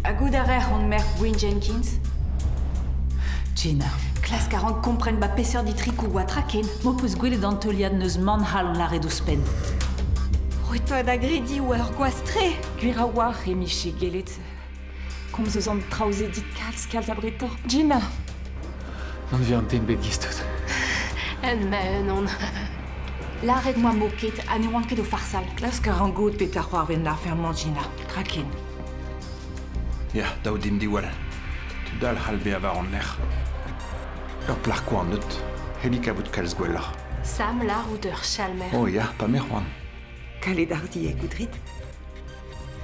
Ha goût a rer hon merc'h Gwyn Jenkins? Gina. Klask a ran kompren ba peseurt itrikoù oa traken. M'ho peus gwelet an teuliad n'eus mann c'hall lâret ouzhpenn. Roit da grediñ oa ur gwaz-tre. Gwir a-walc'h emiche gellet komz eus an traoù-se dit kalz kalz abretoc'h. Gina! N'on vi an den bet gistot. En ma on. Lâret moa mo ket ha ne oan ket o farsal. Klask a ran goût petra c'hoarven l'afer-mañ, Gina. Traken. Ya, dav dimp diwall. Tud all c'hall bezañ war hon lerc'h. Ur plac'h koant out. C'helli kavout kalz gwelloc'h. Sam lâr out ur chalmer. Oh ya, pa me c'hoant. Kalet hardi eo goudrit.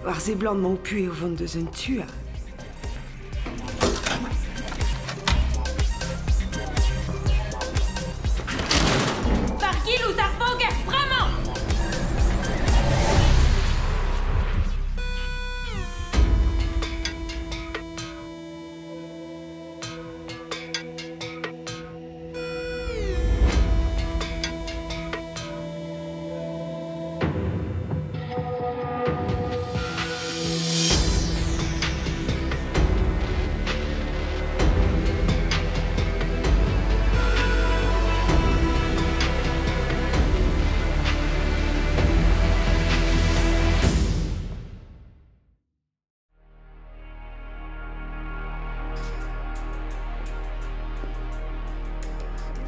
War seblant emañ ho puhez o vont deus un tu ha... War-gil ouzh ar voger, bremañ!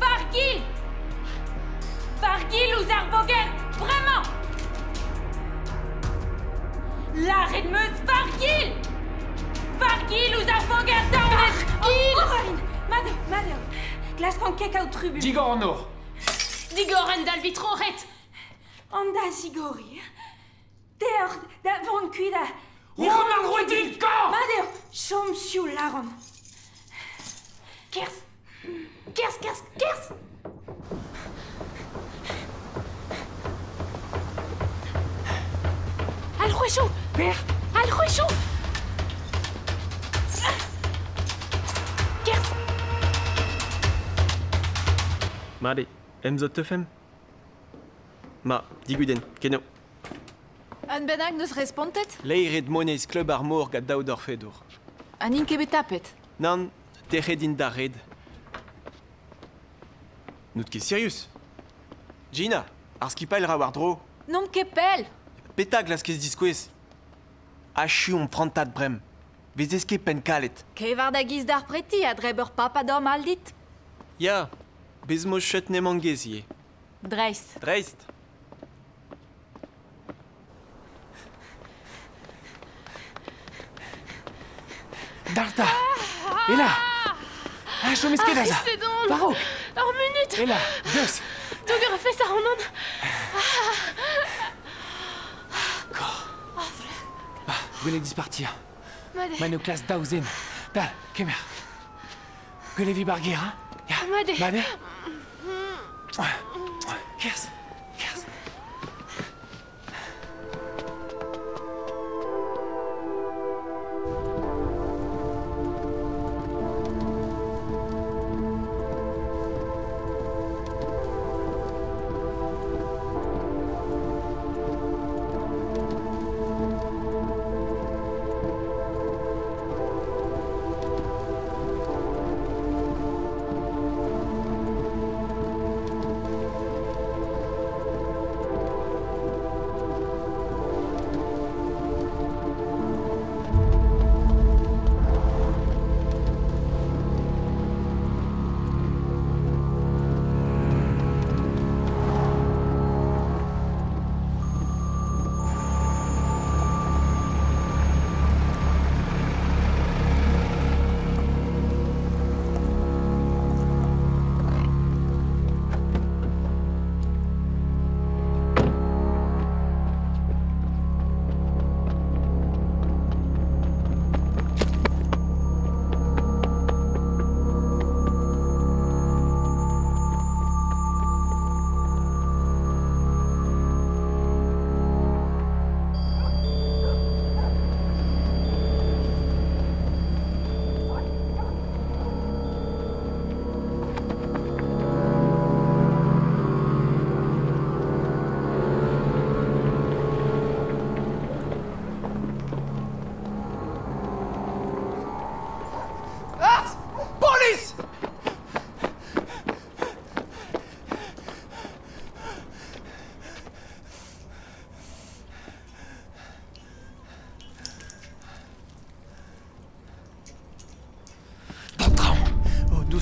War-gil! War-gil ouzh ar voger, bremañ! Lâret 'm eus war-gil! War-gil ouzh ar voger, daonet! War-gil! Oh, mat eo, mat eo. Klask an ket kaout trubuilh. Digor an nor! Digor an dalvi troc'het! An da zigoriñ. Deoc'h da vont kuit ha... Roit ar roit din kañv! Mat eo, chom sioul, lâran. Kerzh! Kerzh, kerzh, kerzh! Alc'hwezhioù! Per? Alc'hwezhioù! Kerzh! Mat eo, em zo teufemp? Ma, digudenn, kenavo. Un bennak n'eus respontet? Laeret moneiz klub ar mor gant daou dorfedour. Ha n'int ket bet tapet? Nann, tec'het int d'ar red. N'out ket sirius? Gina, ar skipailh ra war-dro. N'omp ket pell! Petra glaskez diskouez? Achu hon prantad brem. Vezez ket penn kalet. Kevar da giz d'ar preti a dreb ur papadom all dit. Ya, bez 'mo chet n'emañ gez ivez. Dreist. Dreist. Dalta! Ela! Ah, chomez ket aze! War-raok! War-raok! Ur munut! Ela, deus! Doger a fes ac'hanon! Kor. Bah, gwelet dispartir. Mat eo. Ma n'eo klas daou zen. Dal, kemer. Gwelet vi bar gêr, hein? Ya. Mat eo. Mat eo? Kerzh, kerzh.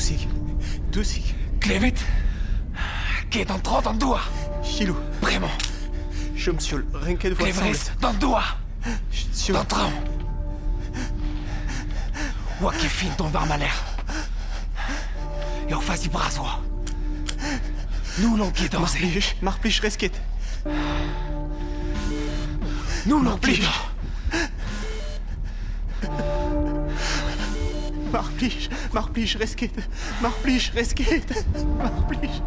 Dousik, dousik. Klevet? Ket an tro d'an douar. Chilou. Bremañ. Chom sioul, renket vo Klevrez, d'an douar. Sioul. D'an traoñ. Oa ket fin dont war ma lerc'h. Ur fazi bras oa. N'oulon ket dañse. Mar plij, rez ket. N'oulon ket. Mar plij, mar plij, rez ket. Mar plij, rez ket. Mar plij.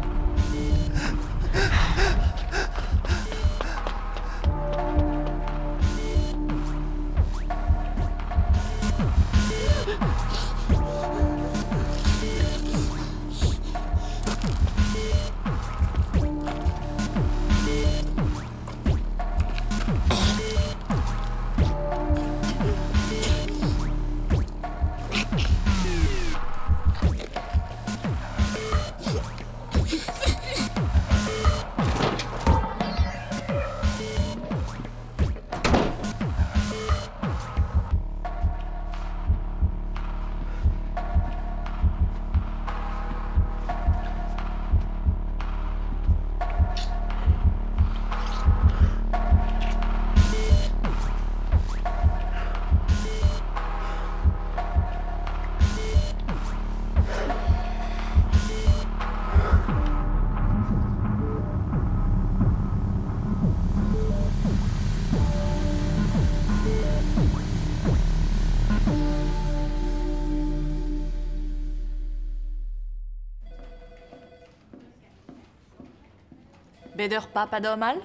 Bet ur papadom all?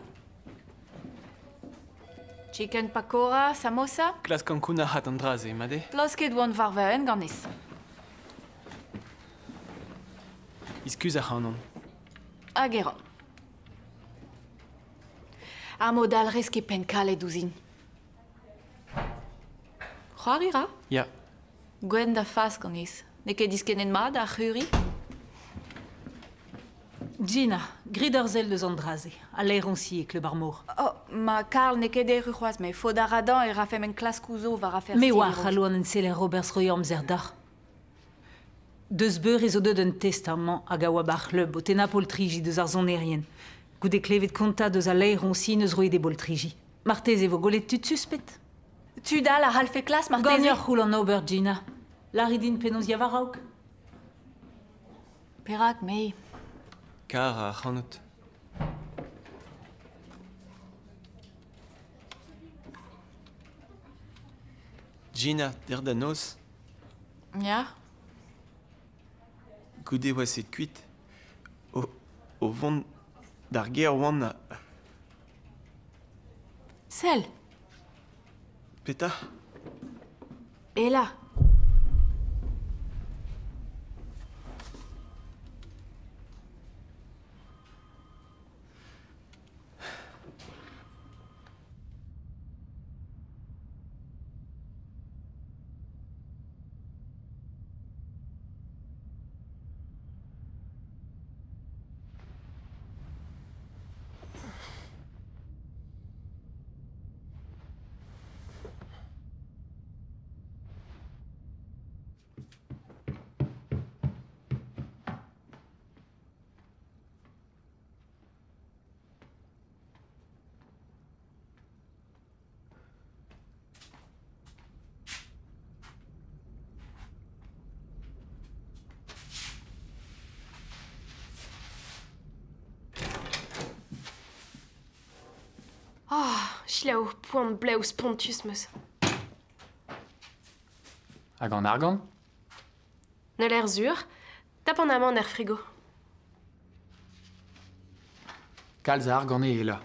Chicken pakora, samosa? Klask ankounac'hat an dra-se, mat eo? Laosket oan war va-un ganez. Iskuz ac'hanon. Hag e ran. Ar mod all rez ket penn kalet ouzhin. C'hoari ra? Ya. Gwenn da fas ganez. N'eo ket diskennet mat ar c'huri? Gina, grit ur sell deus an dra-se, a laeroñsi e kleub ar mor. Oh, ma Karl n'eo ket erru c'hoazh, met faot a ra dañ e rafemp enklaskoù zo war afer Me oar c'hallo an enseller Roberts roiñ amzer deoc'h. Deus beure zo deuet un test amañ hag a oa ba'r c'hleub o tennañ poltriji deus ar sonerien. Goude klevet kontañ deus al laeroñsi neus roet e boltriji. Marteze e vo gwelet tud suspet. Tud all a c'hallfe klask marteze. Ganeoc'h c'houl an ober, Gina. Lârit din penaos ya war-raok. Perak, me? Kar ac'hanout. Gina, dec'h da noz. Ya. Goude oas aet kuit. O vont d'ar gêr oan ha... Sell. Petra? Ela. Oh, selaou, poan blev spontus 'm eus. Hag an argant? Ne l'air sur. Tap an amann er frigo. Kalz a argant eo ela.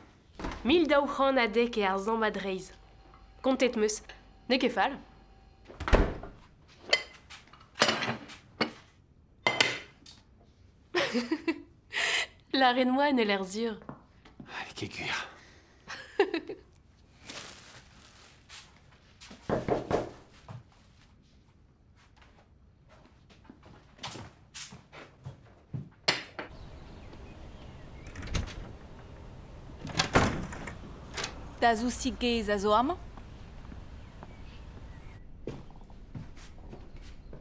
1210 eo ar sammad reizh. Kontet 'm eus. N'eo ket fall. Lâret 'moa ne l'air sur. N'eo ket gwir. Da zousig gaezh a zo amañ.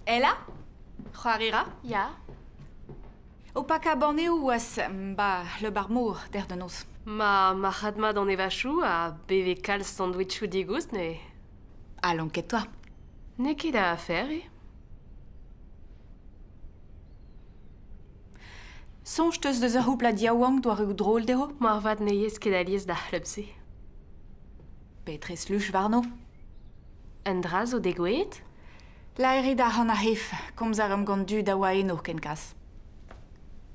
Ela? C'hoari ra? Ya. O paka banneoù oas ba c'hleub ar mor dec'h da noz. Ma marc'had-mat an evachoù ha beve kalz sandwichoù digoust neuze. Ha lonket 'toa. N'eo ket da afer eo. Soñj 'teus deus ur c'houplad yaouank doareoù drol dezho? Moarvat ne yez ket alies d'ar c'hleub-se. Petra e sluj warno? Un dra zo degouezhet? Laeret arc'hant ar c'hef, komz a raomp gant dud a oa eno kenkas.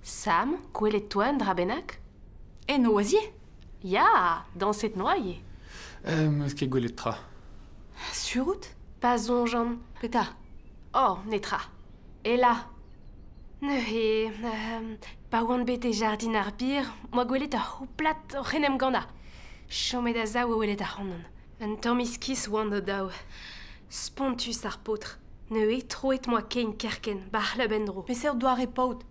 Sam, gwelet 'toa un dra bennak? Eno oas ivez? Ya, dañset 'noa ivez. 'Meus ket gwelet tra. Sur out? Pa soñjan. Petra? Oh, netra. Ela. Neuze, pa oan bet e jardin ar bir, 'moa gwelet ur c'houplad oc'h en em gannañ. Chomet a-sav o welet ac'hanon. Un tamm iskis oant o-daou. Spontus ar paotr. Neuze, troet 'moa kein kerkent, 'ba 'r c'hleub en-dro. Peseurt doare paotr?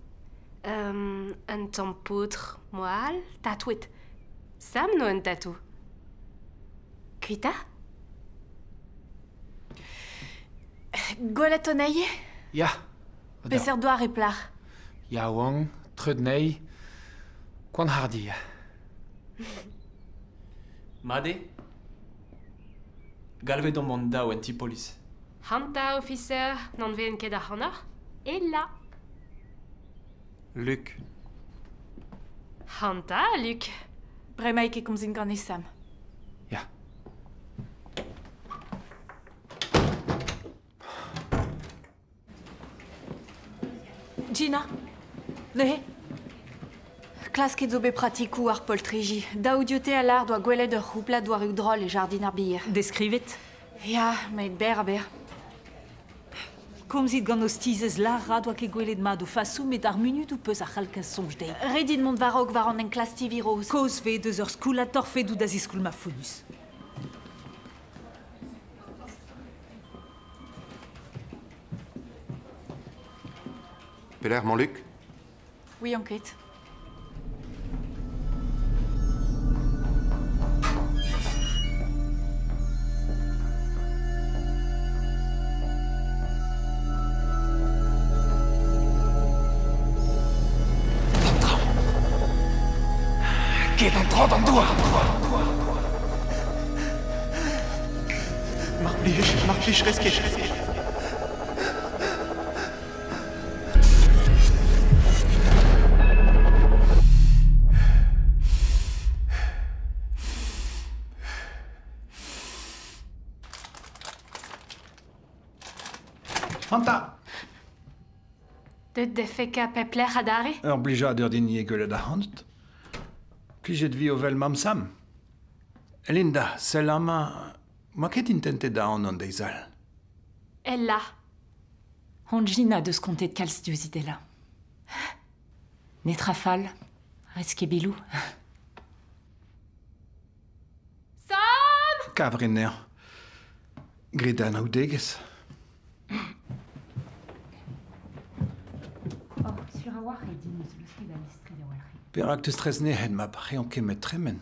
Un tamm paotr moal, tatouet. Sam 'no un tatou. Kuita? Gwelet anezhi? Ya. Peseurt doare plac'h? Yaouank, treut anezhi, koant hardi. Mat eo? Galvet omp hon daou en ti-polis. C'hanta, ofiser, n'anvezen ket ac'hanoc'h? Ella. Luc. C'hanta, Luc. Bremaik e komzin ganez, Sam. Ya. Gina, neuze? Klasket zo bet pratikoù ar poltriji. Daou dioute a lâr doa gwelet ur c'houplad doareoù drol e jardin ar bier. Deskrivet? Ya, met berr ha berr. Komzit gant ostizez Lara doa ket gwelet mat o fasoù met ar munudoù peus a c'hall kas soñj dezhi. Ret din mont war-raok war an enklask tiviroz. Kaoz 'vez deus ur skoulad torfedoù da ziskoulmañ fonnus. Pelec'h emañ Luc? Ouian ket. D'an traoñ. Ket an traoñ d'an douar. Mar plij, mar plij, rez ket. Fanta! Deut da fekañ pep lec'h adarre? Ur blijadur din ivez gwelet ac'hanout. Plijet vi o wel mamm Sam. Linda, sell amañ, 'moa ket intentet da anv an deiz all. Ella. Hon Gina deus kontet kalz diouzhit Ella. Netra fall, rez ket biloù. Sam! Kavr anezhañ. Grit anaoudegezh. Oh, sur a-walc'h eo din eus leusket al listri da walc'hiñ. Perak 'teus tres nec'het mab c'hean kemet tremen?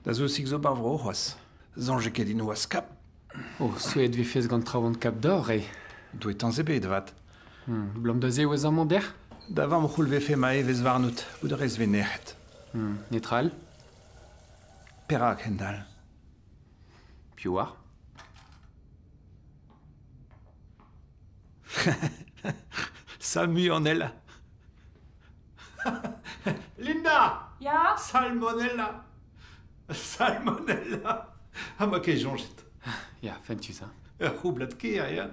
Da zousig zo 'bar vro c'hoazh. Soñje ket din 'oa skap. Oh, souezhet 'vefes gant traoù an Cap d'Or, eo. Douetañs ebet avat. Abalamour da se e oas amañ dec'h? Da vamm 'c'houlvefe ma evezh warnout, bout a rez 've nec'het. Netra all? Perak hend-all? Piv 'oar? Samu an Ella. Linda! Ya? Salmonella! Salmonella! Ha 'ma ket soñjet. Ya, fentus, hein. Ur c'houblad ker, ya.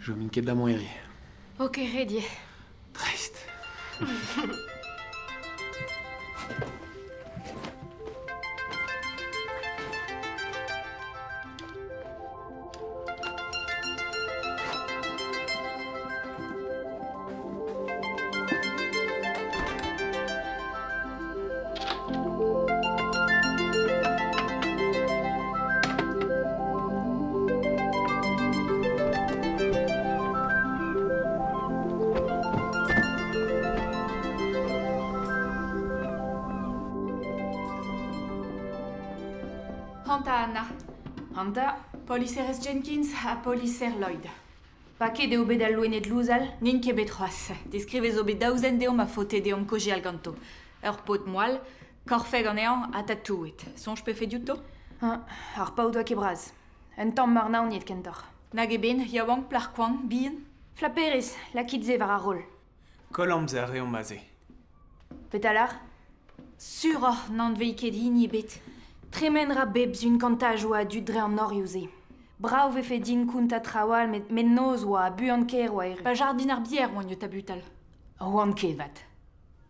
Jomin ket amañ hiziv. Ok, redier. Dreist. C'hanta Anna. Hanta, poliserez Jenkins ha poliser Lloyd. Paket eo bet al loened louzal? N'int ket bet c'hoazh. Deskrivez zo bet daouzen deomp a faote deomp kaozeal ganto. Ur paotr moal, korfek anezhañ ha tatouet. Soñj 'pefe diouto? Ar paotr oa ket bras. Un tamm marnaoniet kentoc'h. Nag eben, yaouank, plac'h koant, bihan? Flaperez, lakit se war ar roll. Koll amzer reomp aze. Petra 'lar? Suroc'h n'anvei ket hini ebet. Tremen 'ra bep sun kantajoù a dud dre an norioù-se. Brav 'vefe din kontañ traoù all met met noz 'oa ha buan-kaer 'oa erru. Ba jardin ar bier 'oan o tabutal. 'Oan ket 'vat.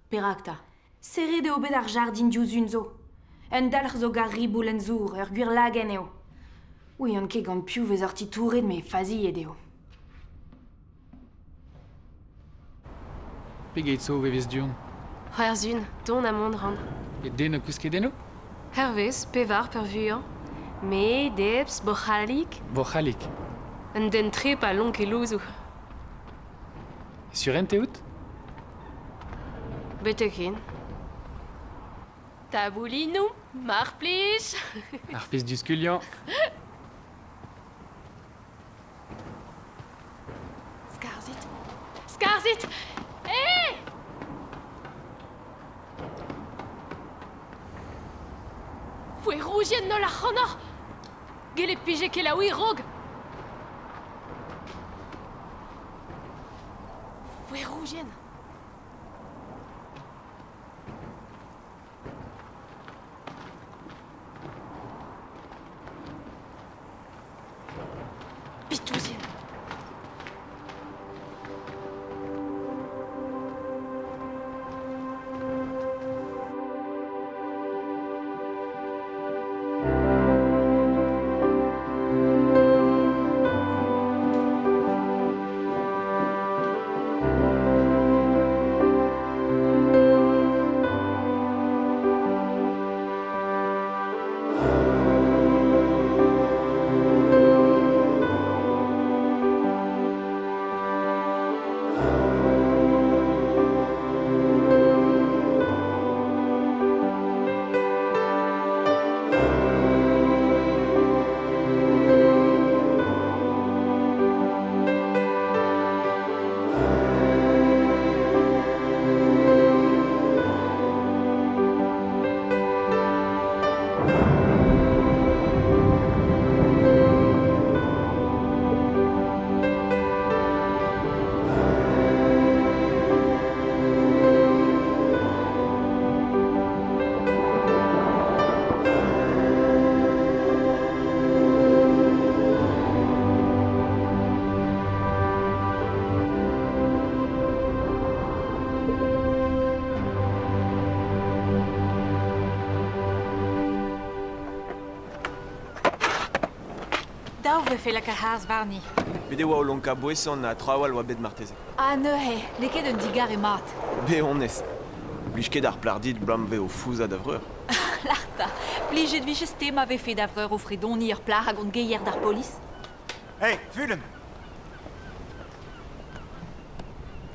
Perak 'ta? Serret eo bet ar jardin diouzh un zo. Un dalc'h zo gant riboul en zour, ur gwir lagenn eo. Ouian ket gant piv 'vezoc'h titouret met faziet eo. Pegeit zo e vez du-hont? C'hwerzhin, dont ha mont 'ran. E den o kousket eno? Hervez, pevar peurvuiañ. Me, Debs, Boc'hallig. Boc'hallig. Un den tre pa lonk e louzoù. Surent eo out? Betek hen. Taboulinoù, mar plij! Ar pezh diskuliañ. Skarzhit! Skarzhit! Eh! Foerouzien holl ac'hanoc'h! Gellet 'pije kelaouiñ 'raok! Foerouzien! Bitouzien! Dav 'vefe lakaat harz warni. Bet e oa o lonkañ boeson ha traoù all oa bet marteze. Ha neuze, n'eo ket un digarez mat. Bet honnezh. Blij ket ar plac'h dit 'blam 've o fouzhañ da vreur. Larta, plijet 'vijes-te ma vefe da vreur o fredoniñ ur plac'h hag hon geier d'ar polis? Hey, Fulenn!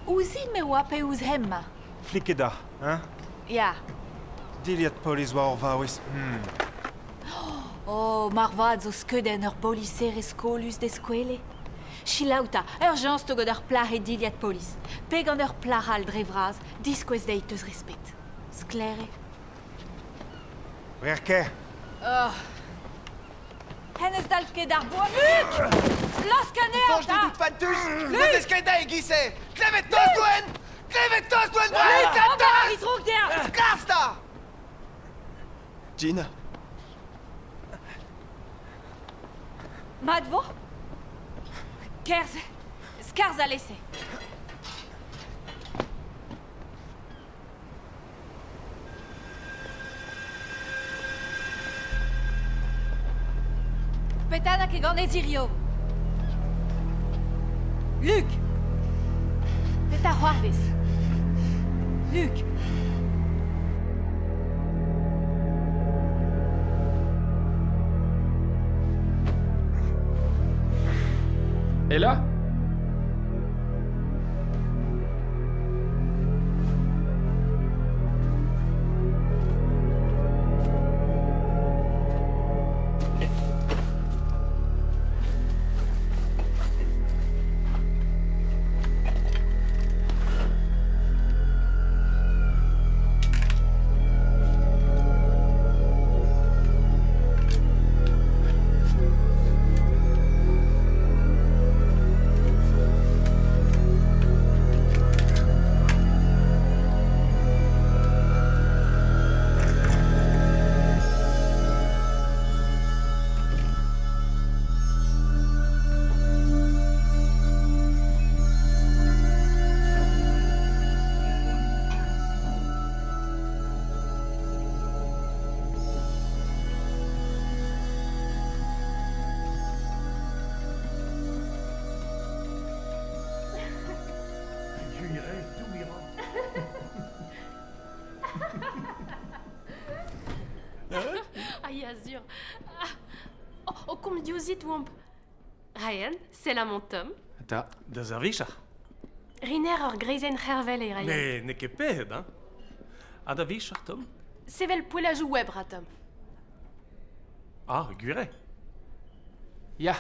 Ouzhin me oa pe ouzh hemañ? Fliket da, hein? Ya. Dilhad polis war ur vaouez. Oh, marvat zo skeudenn ur boliserez skolus d'e skwele. Selaou 'ta, urjañs to gant ur plac'h he dilhad polis. Pe gant ur plac'h all dre vras, diskouez dezhi 'teus respet. Sklaer eo. Werke! Oh. Hennezh dalv ket ar boan. Luc! Laosk anezhañ Soñj dit out fentus! N'eus ket da e-giz-se! Klevet 'teus, Gwenn! Klevet 'teus, Gwenn Brel! Luc, ober a ri droug dezhañ! Sklav 'ta! Gina. Mat 'vo? Kerzh, skarzh alese. Petra n'a ket ganez hirio? Luc! Petra c'hoarvez? Luc! Ella? Ya, zur. Ah. Oh, o komz diouzhit oamp. Ryan, sell amañ Tom. Ta. Da servicher. Riner ur greizenn c'hervel eo Ryan. Ne, n'eo ket pec'hed, hein? Ha da vicher, Tom? Sevel poellajoù web ra Tom. Ah, gwir eo. Ya.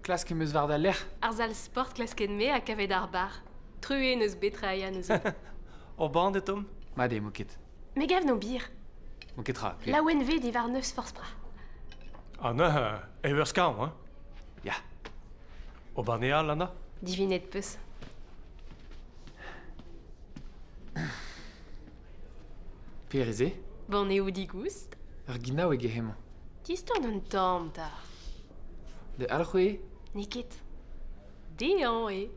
Klask em eus war da lerc'h. Ar sal sport klasket-me ha kavet ar bar. Truez n'eus bet Ryan eus. Ur bande, Tom? Mat eo, m'o ket. Me gav no bir. M'o ket tra, gwir. Laouen vez diwar neus forzh pra. Ah, neuze, e eur skañv, hein? Ya. O baneal, Anna? Divinet peus. Per ez eo? Banneoù digoust. Ur ginaoueg eo hemañ. Distorn un tamm, 'ta. Da alc'hwez? N'eo ket. Dezhañ eo.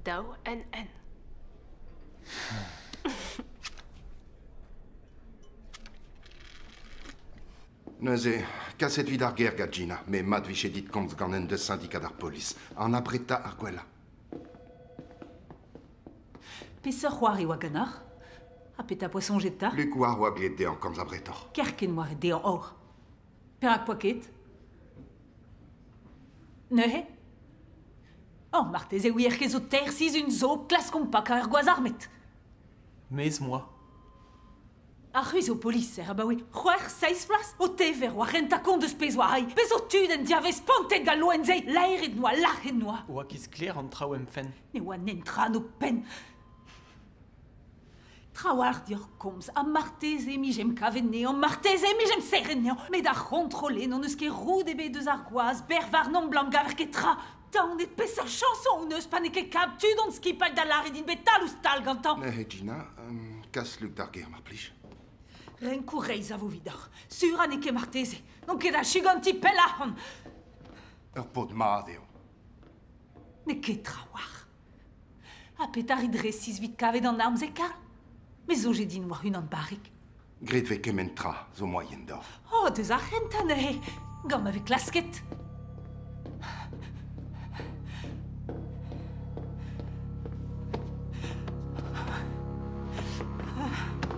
Daou un un. Neuze, kaset evit ar gêr gant Gina, met mat 'vije dit komz gant un deus sindikad ar polis, an abretañ ar gwellañ. Peseurt c'hoari oa ganeoc'h? Ha petra 'poa soñjet 'ta? Luc oa oa gleet dezhañ komz abretoc'h. Kerkent oa ret dezhañ ober. Perak 'poa ket? Neuze? Oh, marteze ouier ket zo teir sizhun zo klaskomp pakañ ur gwaz armet. Mezh 'moa. Ar c'hwi zo poliser abaoe c'hwec'h, seizh vloaz o tever war rentañ kont eus pezh oa aï. Pezh zo tud en diavez spontet gant loen-se, laeret 'noa, lâret 'noa. Oa ket sklaer an traoù em fenn. Ne oa netra 'n ho penn. Trawalc'h deoc'h komz, ha marteze 'mijemp kavet 'nezhañ, marteze 'mijemp serret 'nezhañ, met ar c'hontrol eo n'hon eus ket roud ebet eus ar gwaz, berr warnomp 'blam gaver ket tra. Daonet peseurt chañsoñ hon eus pa n'eo ket kap tud hon skipailh da lâret int bet tal-ouzh-tal gantañ. Neuze, Gina, kas Luc d'ar gêr, mar plij. Renkoù reizh a vo 'vidoc'h. Sur ha n'eo ket marteze. N'on ket achu ganti pell ac'hann. Ur paotr mat eo. N'eo ket trawalc'h. Ha petra 'rit resis 'vit kavet an arm-se, Karl? Me 'soñje din war unan barrek. Graet 'vez kement tra zo moaien d'ober. Oh, deus ar c'hentañ neuze, gant ma vez klasket.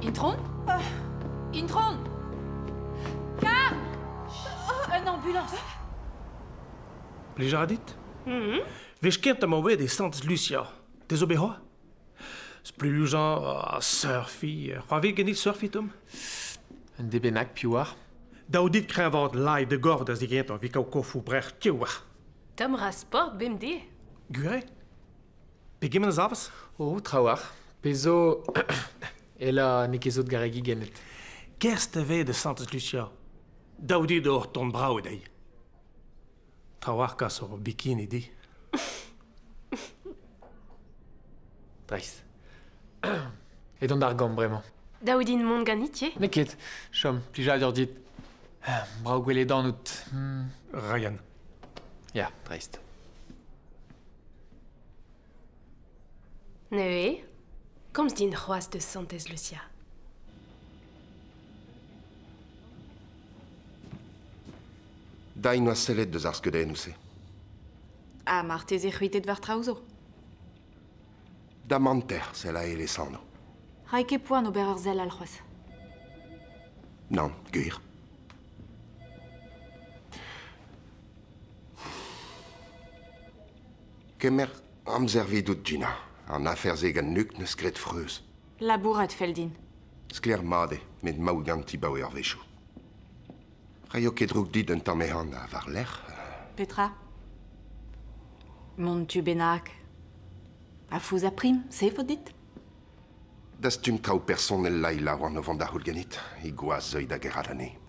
Intron? Intron! Karl! Un ambulañs! Plij a ra dit? Wech kentañ ma oa bet e Santez-Lusia. Te zo bet c'hoazh? Splujañ ha surfiñ. C'hoarvez ganit surfiñ, Tom? Un den bennak, piv oar? Dav dit kreñvaat lae da gorf da zigentañ evit kaout kofoù brec'h tev war. Tomm 'ra sport bemdez. Gwir eo? Pegement a savas? Oh, trawalc'h. Pezh zo Ella n'eo ket sot garregi ganit. Kerzh da vez da Santez-Lusia. Dav dit ur ton brav dezhi. Trawalc'h kas ur bikini di. Dreist. Edon d'ar gambr bremañ. Dav din mont ganit ivez? N'eo ket. Chom, plijadur dit. Brav gwelet out. Ryan. Ya, dreist. Neuze, komz din c'hoazh deus Santez Lucia. Dain oa sellet deus ar skeudennoù-se. Ha marteze c'hwitet war traoù zo. Damanter, sell ael e sano. Ray ket poan ober ur sell all c'hoazh. Nann, gwir. Kemer amzer 'vidout, Gina. An afer-se gant Luc 'neus graet freuz. Labourat 'fell din. Sklaer-mat eo, met 'maout ganti 'baoe ur wechoù. Raio ket droug dit un tamm ehan ha war-lerc'h. Petra? Mont tu bennak. Ha fouzhañ prim, se 'faot dit? Dastum traoù personel Laila oan o vont da c'houl ganit. He gwaz 'zeuy da gerc'hat anezhi.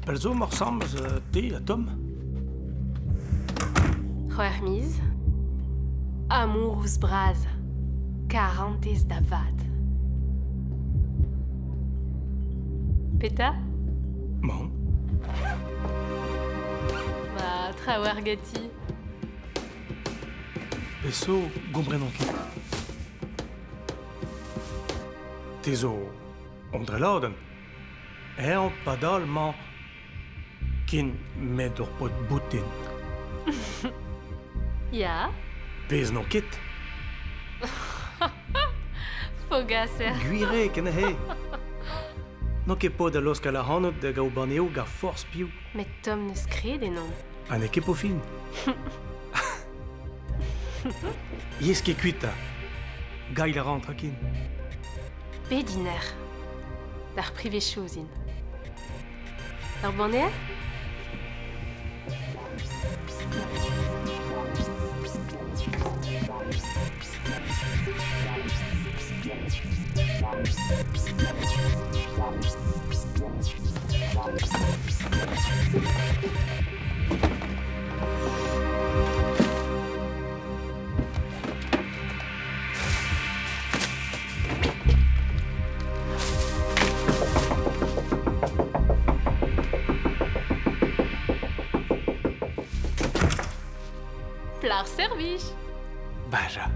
Pell zo emaoc'h asambles, te ha Tom? C'hwec'h miz. Amourous bras. Karantez da vat. Petra? Mañ. Ba, trawalc'h ganti. Peso gomprenont ket. Te zo omdreladenn. Eñ padal mañ kin met ur pod boutin. Ya? Pezh n'on ket. Fogaser. Gwir eo ken he. N'on ket pod da laoskal ac'hanout da gaout banneoù gant forzh piv. Met Tom n'eus kred ennon. Ha n'eo ket pofin. Yez ket kuit ta. Gail a ran trakin. Bediner. D'ar privezioù zin. Ur banne? Plar servij. Baja.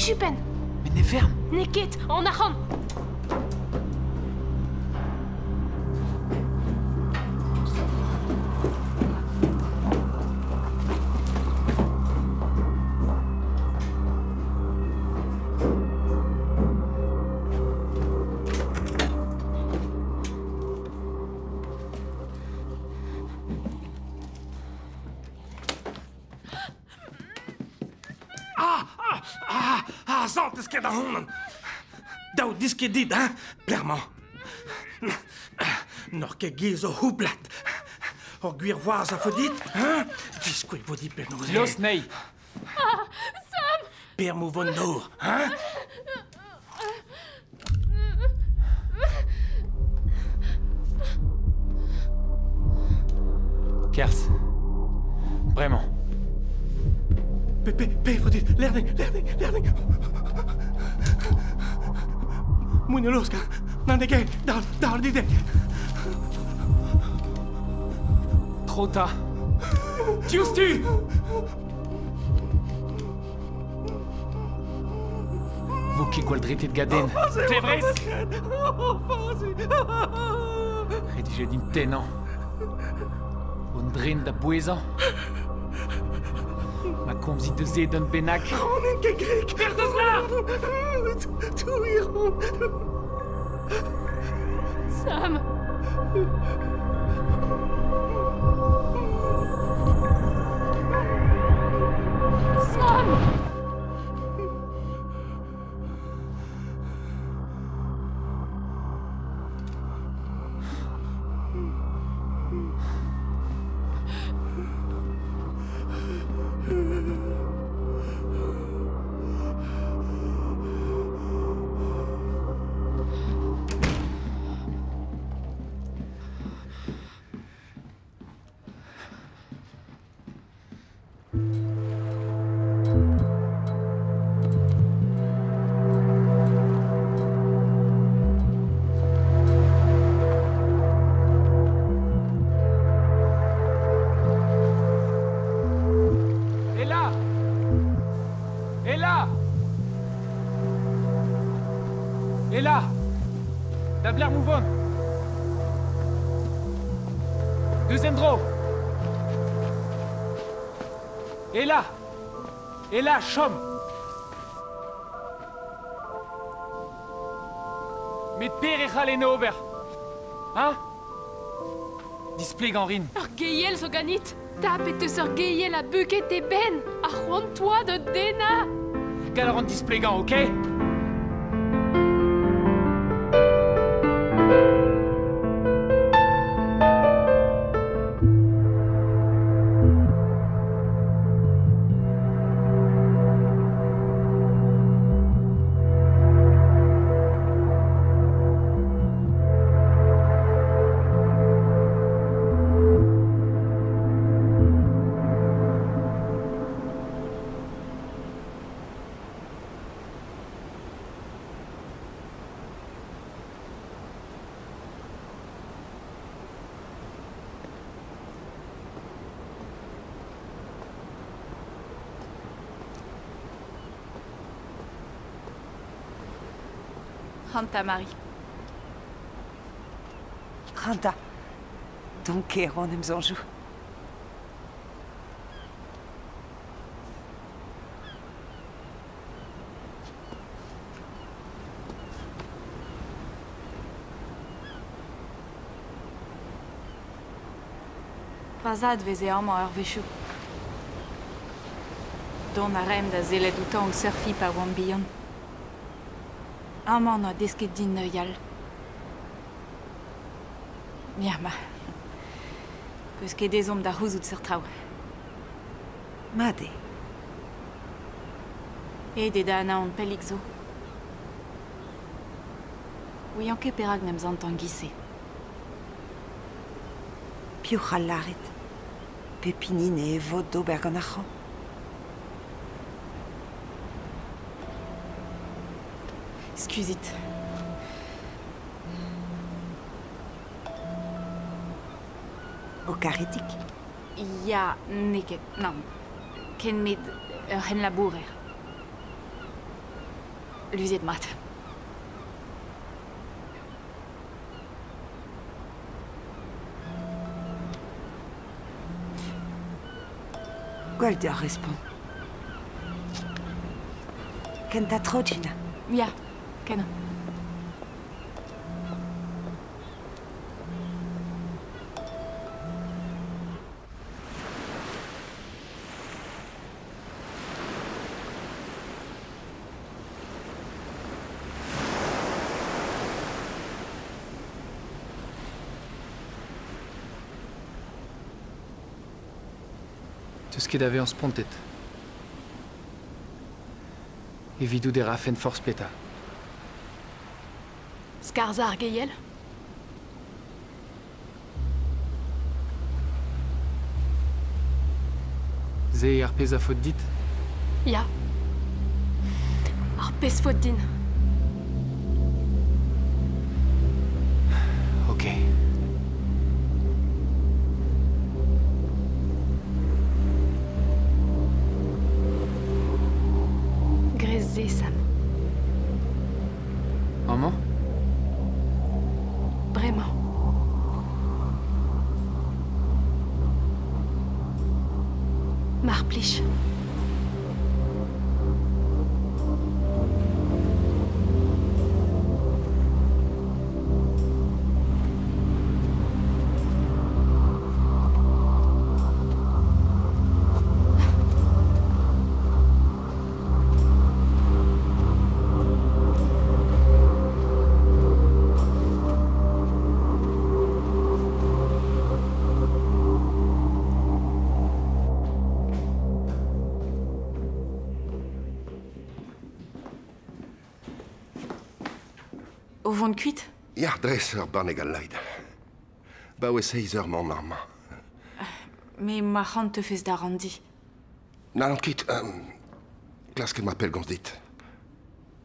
Chupen. Mais ne ferme. Neket, en arc'hant. Ah, santez ket ar honan. Daou disket dit, hein, plermañ. N'oc'h ket giz o houblat. Ur gwir voaz a fo dit, hein? Diskoue vo dit penaos. Los nei. Ah, Sam! Per mou von nor, hein? Kers. Bremañ. Pe, pe, fo dit, lerding, lerding, lerding. Moun loska, nan dege, dal, dal dide. Trop tard. Diouzhtu! Vo ket gwall dretet gaden. Klevrez! Ret din tennañ. On dren da bouezañ. Ma komzit deus e d'un bennak. On en ket grek! Per deus lar! Touiron! Sam! Sam! Ella! Ella! Ella! Da bler mouvon. Deuxième dro. Et là. Et là, chom. Met per e c'hall eno ober. Hein? Displeg an rin. Ur geiel zo ganit. Tap e teus ur geiel a buket e ben. Ar c'hoant toa da dena. Gall a ran displegañ, ok? Ranta, Marie. Ranta. Don ker oan em zanjou. Va zad veze amañ ur wechoù. Dont a raemp da sellet outañ o surfiñ pa oamp bihan. Amañ n'oa desket din neuial. Ya, ma. Peus ket ezhomm da c'houzout seurt traoù. Mat eo. Aet eo da anaon pellik zo. Ouian ket perak n'em zantan giz-se. Piv c'hall lâret. Pep hini ne evod d'ober gant ar c'hrañ. Skuzit. O karetik? Ya, n'eo ket, nann. Ken met ur c'henlabourer. Luziet mat. Gwell deoc'h respont. Kentañ tro, Gina. Ya, kenañ. Teus ket da vezañ spontet. Evidout e rafen forzh petra. Skarzhañ ar geiel? Se eo ar pezh a faot dit? Ya. Ar pezh faot din. Ok. Grez se, Sam. Amañ? Bremañ. Mar plij. O vont kuit? Ya, dres ur banne gall-laid. Baoe seizh eur 'maon amañ. Me ma c'hoant teufes da ranndi. N'hallan ket. Klasket ma pellgomz dit.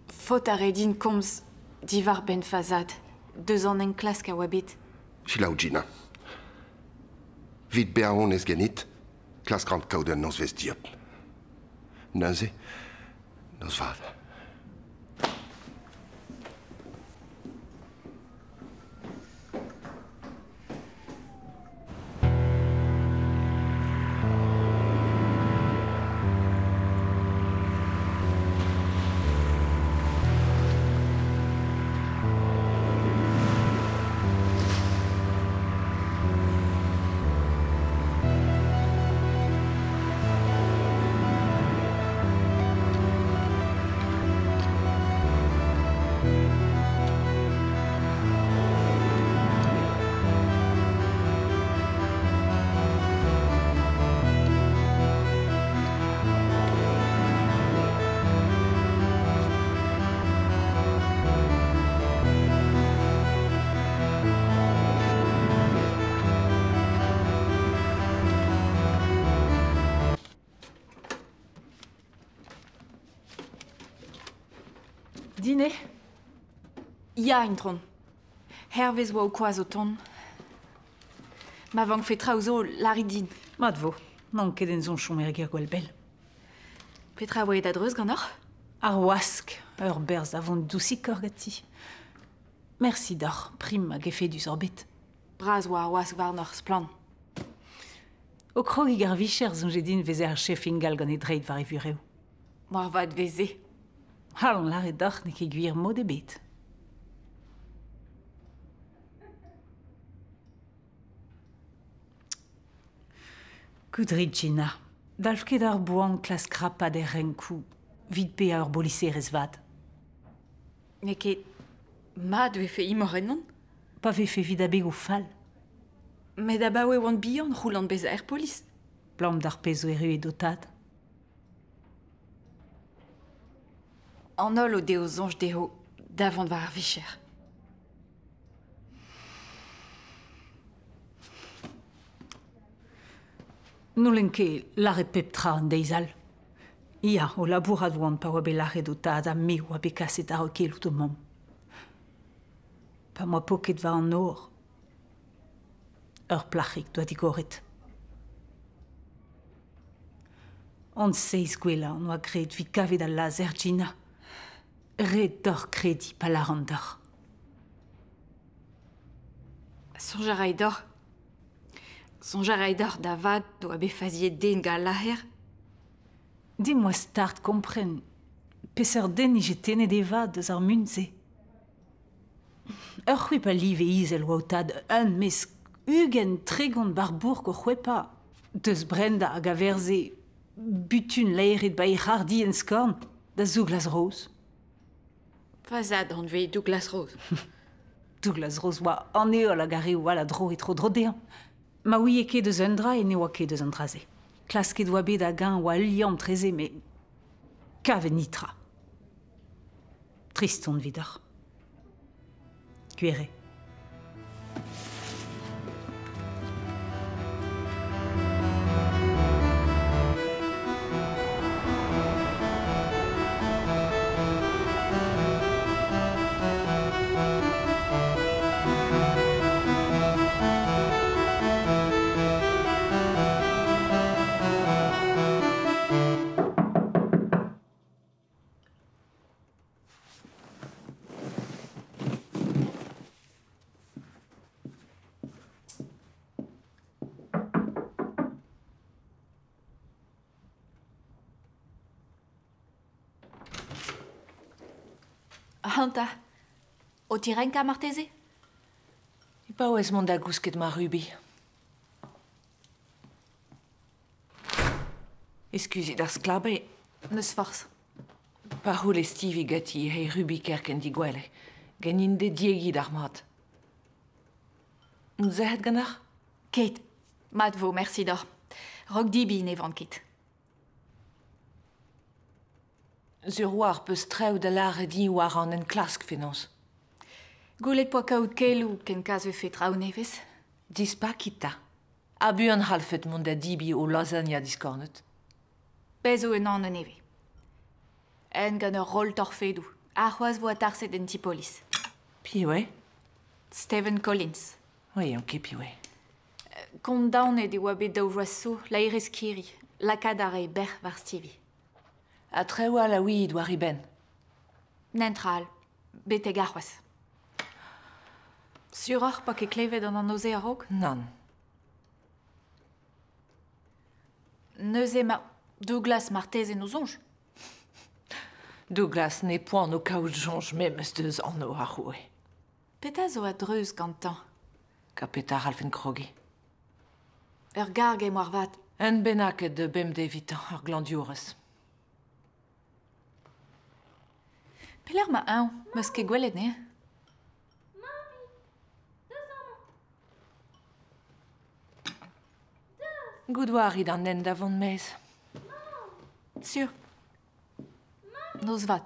Faot a rae din komz diwar-benn va zad. Deus an enklask a oa bet. Selaou, Gina. Vit bezañ honnezh ganit, klask ran kaout un nozvezh dieub. Neuze, noz vat. Dine? Ya, intron. Hervez oa ho kwaz o tont. Ma vankfe traoù zo, lârit din. Mat vo. N'on ket en soñj chom er gêr gwall bell. Petra a oa aet a-dreuz ganeoc'h? Ar wask, ur berzh a vont dousikoc'h ganti. Mersi deoc'h, prim hag efedus oc'h bet. Bras oa ar wask warnoc'h, splann. O krogiñ ar vicher soñje din 'veze ar chef ingal gant e dreid war e vurev. Moarvat 'veze. C'hallon lâret deoc'h n'eo ket gwir mod ebet. Goudrit Gina, dalv ket ar boan klask krapat er renkoù 'vit bezañ ur boliserez vat. N'eo ket mat 'vefe imor ennon? Pa vefe evit abegoù fall. Met abaoe oan bihan 'c'houlan bezañ er polis. 'Blam d'ar pezh zo erruet ho tad. An holl o deo soñj dezho da vont war ar vicher. N'houlenn ket lâret pep tra an deiz all. Ya, o labourat oan pa oa bet lâret ho tad ha me oa bet kaset àr keloù d'ho mamm. Pa 'm boa poket war an nor, ur plac'hig doa digoret. An seizh gwellañ hon oa graet evit kavet al lazher Gina. Ret deoc'h krediñ pa lâran deoc'h. Soñj a ray deoc'h. Soñj a ray deoc'h da vat oa bet faziet den gant al lazher. Dimp oa start kompren peseurt den 'nije tennet e vad eus ar mun-se. Ur c'hwip a live izel oa ho tad, un mesk 20, 30 'bar bourk o c'hwepañ. Deus Brenda hag a verze butun laeret 'ba he c'harrdi en skorn da Zouglas Rose. Va zad anvez Douglas Rose. Douglas Rose oa an heol hag ar reoù all a droe tro-dro dezhañ. Ma ouie ket eus un dra e ne oa ket eus an dra-se. Klasket oa bet hag-eñ oa ul liamm etreze met kavet netra. Trist on evidoc'h. Gwir eo. Ac'hanta, o tirenkañ marteze? E paouez mont da gousket ma Ruby. Eskuzit ar sklabez. N'eus forzh. Pa c'houlle Stevie ganti he Ruby kerkent he gwele, ganin d'he diegi d'ar mat. Zerc'het ganeoc'h? Ket. Mat vo, mersi deoc'h. Raok debriñ ne van ket. Sur oar peus traoù da lâret din war an enklask fenoz. Goulet poa kaout keloù ken kaz vefe traoù nevez. Dispakit 'ta. Ha buan c'hallfet mont da debriñ ho lasagna diskornet. Pezh zo un anv nevez. En gant ur roll torfedoù. Ha c'hoazh 'vo atarset en ti-polis. Piv eo? Stephen Collins. Oui, ok, piv eo. Kondaonet e oa bet daou vloaz zo, laerezh kirri. Lakaat a rae bec'h war Stevie. Ha traoù all a ouiit war e benn. Netra all. Betek arc'hoazh. Sur oc'h 'poa ket klevet an anv-se a-raok? Nann. Neuze ma Douglas marteze 'n o soñj. Douglas n'eo poan o kaout soñj memes deus anv ar roue. Petra zo a-dreuz gantañ? Ka petra c'hallfen krogiñ? Ur garg eo moarvat. Un bennaket da bemdez evitañ, ur glañvdiourez. Pelec'h 'ma eñ? 'Meus ket gwelet anezhañ. Goût 'oa rit an hent da vont maez. Sur. Noz vat.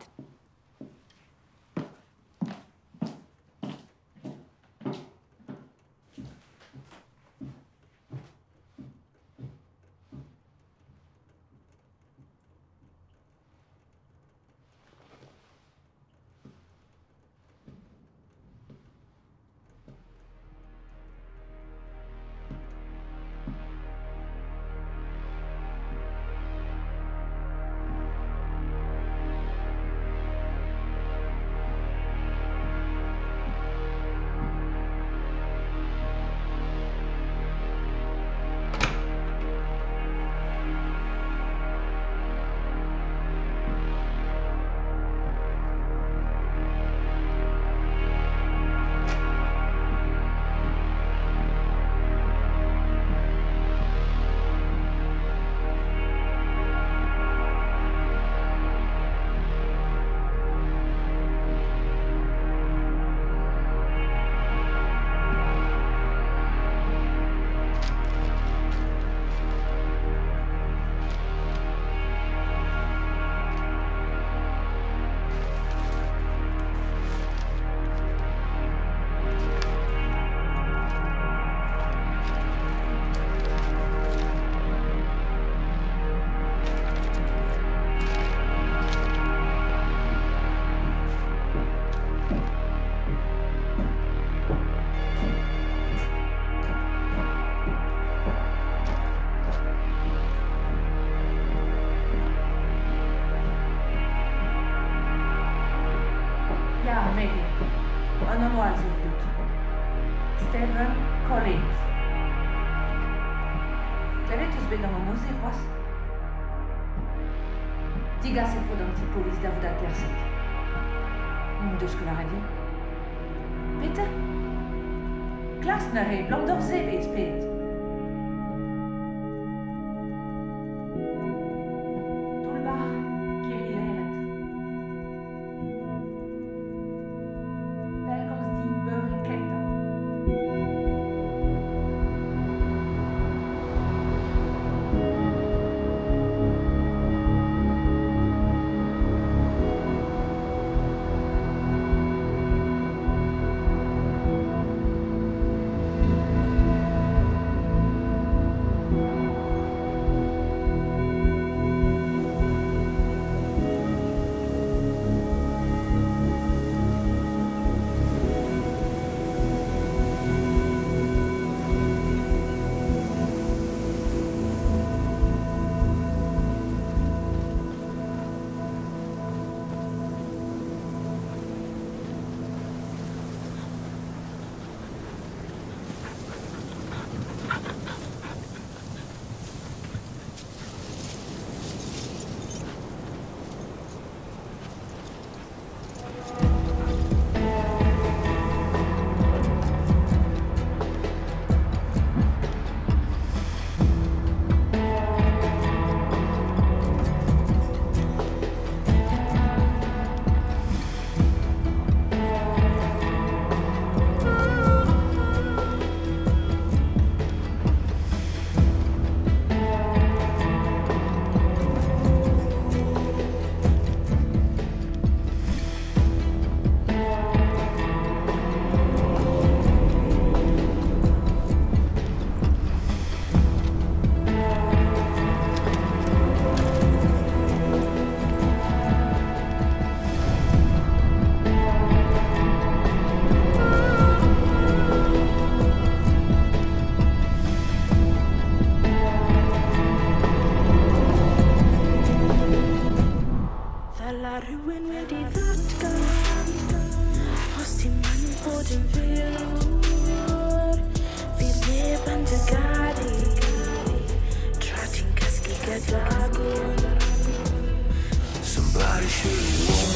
Ya, me eo. Un anv all zo evidout. Stephen Collins. Klevet eus bet an anv-se c'hoazh? Digaset vo d'an ti-polis da vout aterset. Deus ket lâret din. Petra? Klask neuze, 'blam d'ur se 'vez pedet. Toull-bac'h Kerileret. Pellgomz di beure kentañ. Fel a rhywun wedi ddatgan Os ti'n mynd bod yn filwr Fydd neb yn dy garu Tra ti'n cysgu gyda gwn Somebody should have warned